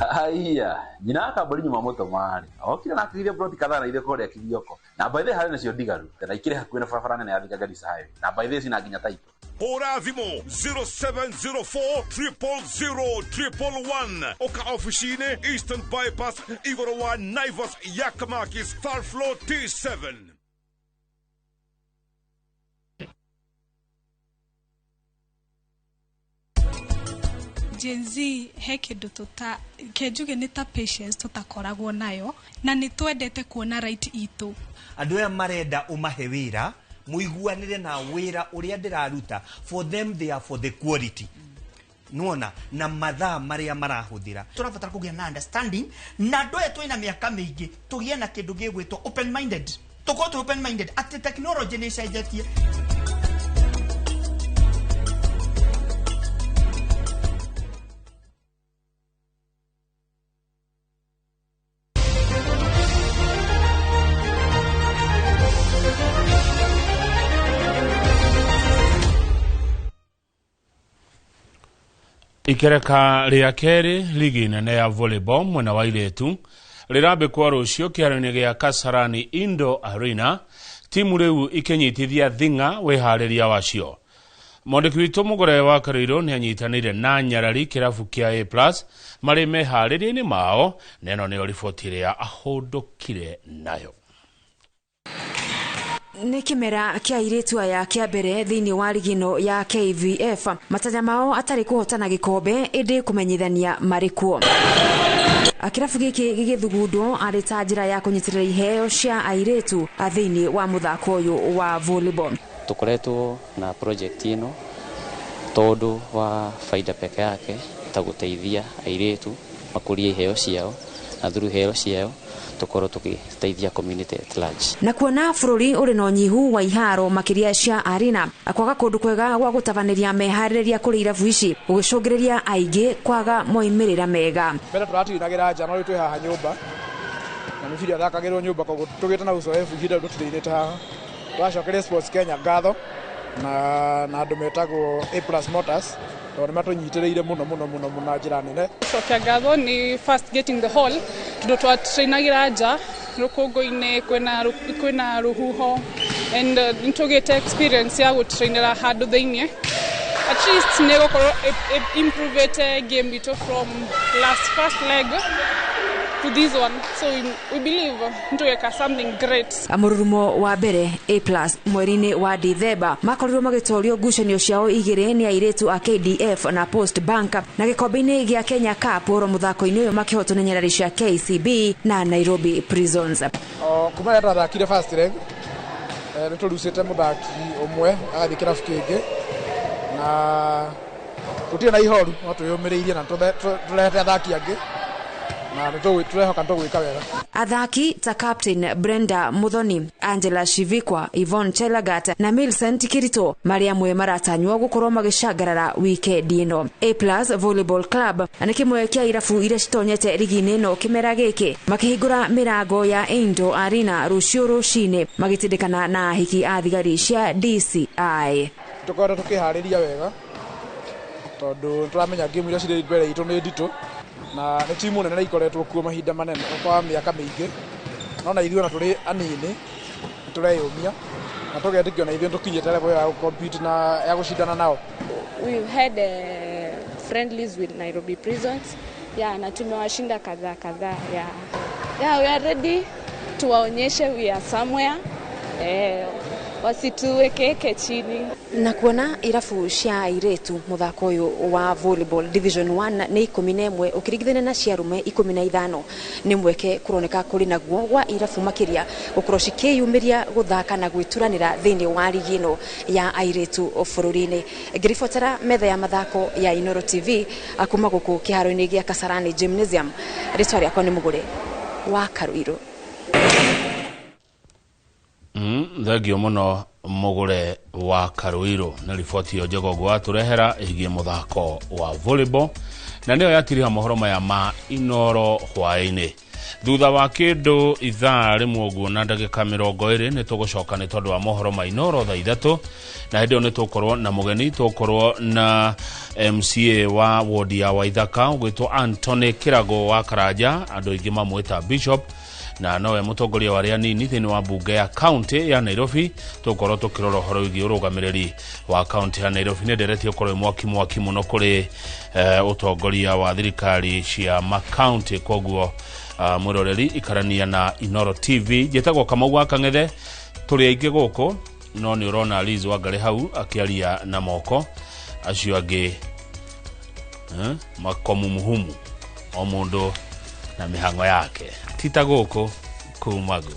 Haiya, nyina wa kambũri nyuma mũtũma rĩ, okire na akĩgithia ploti kadhaa na ithuĩ kũrĩa Kithioko. Na by the way harĩ nacio ndigaru, na ikĩrĩ hakuhĩ na barabara nene ya Thika Garissa Highway. Na by the way cina nginya title. Hũra thimũ 0704 000 111 ũka ofici-inĩ Eastern Bypass igũrũ wa Naivas ya Kamakis third floor T7. Gen Z he kĩndũ tũta kĩnjuge nĩ ta patience tũtakoragwo nayo na nĩ twendete kuona right itũ. Andũ aya marenda ũmahe wĩra mũiguanĩre na wĩra ũrĩa ndĩraruta. For them, they are for the quality nĩwona na mathaa marĩa marahũthĩra. Tũrabatara kũgĩa na understanding na andũ aya twĩna mĩaka mĩingĩ, tũgĩe na kĩndũ gĩgwĩtwo open minded, tũkorwo twĩ open minded atĩ technology nĩ ĩcenjetie. Ikereka rĩa kerĩ ligi nene ya volleyball mwena wa airĩtu rĩrambĩkwo rũciũ kĩharo-inĩ gĩa Kasarani Indoor Arena, timu rĩu ikĩnyitithia thing'a wĩharĩria wacio. Mwandĩki witũ Mũgũre wa Karũirũ nĩ anyitanĩire na nyarari kĩrabu kĩa A+ marĩ meharĩria-inĩ mao, na ĩno nĩyo riboti ĩrĩa ahũndũkire nayo. Nĩ kĩmera kĩa airĩtu aya kĩa mbere thĩinĩ wa ligi ĩno ya KVF, matanya mao atarĩ kũhotana gĩkombe ĩndĩ kũmenyithania marĩ kuo. Kĩrabu gĩkĩ gĩgĩthugundwo arĩ ta njĩra ya kũnyitĩrĩra iheo cia airĩtu thĩinĩ wa mũthako ũyũ wa volleyball. Tũkoretwo na project ĩno tondũ wa faida peke yake ta gũteithia airĩtu makũrie iheo ciao na through iheo ciao tũkorwo tũgĩteithia community at large. Na kuona bũrũri ũrĩ na ũnyihu wa iharo makĩria cia arena, kwaga kũndũ kwega gwa gũtabanĩria meharĩrĩria kũrĩ irabu ici gũgĩcũngĩrĩria aingĩ kwaga moimĩrĩra mega. Mbere tũratinagĩra nja no rĩu twĩ haha nyũmba na mĩbira ĩthakagĩrwo nyũmba, koguo tũgĩte na uzoefu ihinda rĩu tũtũrĩte haha. Tũracokeria Sports Kenya ngatho na andũ metagwo A+ Motors tondũ nĩ matũnyitĩrĩire mũno mũno mũno mũno na njĩra nene. Cokia ngatho nĩ first getting the hall tondũ twatrainagĩra nja rũkũngũ-inĩ, kwĩna rũhuho and nĩtũgĩte experience ya gũtrainĩra handũ thĩiniĩ. At least nĩ gũkorwo improvete game itũ from last first leg to this one, so we believe nĩtũgeka something great. Mũrurumo wa mbere A+ mweri-inĩ wa Dithemba makorirwo magĩtorio ngucanio ciao igĩrĩ nĩ airĩtu a KDF na Post Bank, na gĩkombe-inĩ gĩa Kenya Cup oro mũthako-inĩ ũyũ makĩhotwo nĩ nyarari cia KCB na Nairobi Prisons. Kuma rĩrĩa twathakire first leg, nĩ tũrucĩte mũthaki ũmwe agathiĩ kĩrabu kĩngĩ na tũtirĩ na ihoru, no twĩyũmĩrĩirie na tũrehete athaki angĩ na tũrehoka nĩtũgwĩka wega. Athaki ta Captain Brenda Muthoni, Angela Shivikwa, Yvonne Chelagat na Millicent Kirito marĩ amwe maratanywo gũkorwo magĩcangarara wikendi ĩno. A+ Volleyball Club nĩ kĩmwe kĩa irabu iria citonyete rigi-inĩ ĩno kĩmera gĩkĩ, makĩhingũra mĩrango ya Indoor Arena rũciũ rũcinĩ magĩtindĩkana na ahiki a thigari cia DCI. Tũkoretwo tũkĩharĩria wega tondũ nĩtũramenya game iria cirĩ mbere itũ nĩ nditũ na nĩ timu nene ikoretwo kuo mahinda manene kwa mĩaka mĩingĩ, no na ithuĩ ona tũrĩ anini nĩtũreyũmia na tũgetĩkio na ithuĩ nĩtũkinyĩte level ya compete na ya gũcindana nao. We've had friendlies with Nairobi Prisons, yeah, na tumewashinda kadhaa kadhaa, yeah. Yeah, we are ready tuwaonyeshe we are somewhere, wasituwekeke chini. Na kuona irabu cia airĩtu mũthako ũyũ wa volleyball division 1 nĩ 11 ũkĩringithania na cia arũme 15, nĩ mweke kũroneka kũrĩ naguo wa irabu makĩria gũkorwo cikĩyumĩria gũthaka na gwĩturanĩra thĩinĩ wa ligi ĩno ya airĩtu bũrũri-inĩ. Ngĩribotera metha ya mathako ya Inooro TV kuma gũkũ kĩharo-inĩ gĩa Kasarani Gymnasium, rĩtwa rĩakwa nĩ Mũgũre wa Karũirũ. Thengio mũno Mũgũre wa Karũirũ na riboti ĩyo njega ũguo watũrehera ĩgiĩ mũthako wa volleyball, na nĩyo yatiriha mohoro maya ma Inooro hwaĩ-inĩ. Thutha wa kĩndũ ithaa rĩmwe ũguo na ndagĩka 20 nĩ tũgũcoka nĩ tondũ wa mohoro ma Inoro thaa 3, na hĩndĩ ĩyo nĩ tũgũkorwo na mũgeni, tũgũkorwo na MCA wa wodi ya Waithaka ũgwĩtwo Anthony Kĩrago wa Karanja, andũ aingĩ mamwĩta Bishop, na nowe mũtongoria wa arĩa anini thĩinĩ wa mbunge ya kaunti ya Nairobi. Tũgũkorwo tũkĩrora ũhoro wĩgiĩ ũrũgamĩrĩri wa kaunti ya Nairobi. Nĩ nderetie ũkorwo mwaki mwaki mũno kũrĩ ũtongoria wa thirikari cia makaunti. Koguo mwĩroreri, ikarania na Inoro TV. Njĩtagwo Kamau wa Kang'ethe, tũrĩ aingĩ gũkũ, no nĩ ũrona Liz Wangarĩ hau akĩaria na moko, acio angĩ makomumuhumu, o mũndũ na mĩhang'o yake, tita gũkũ kumagu.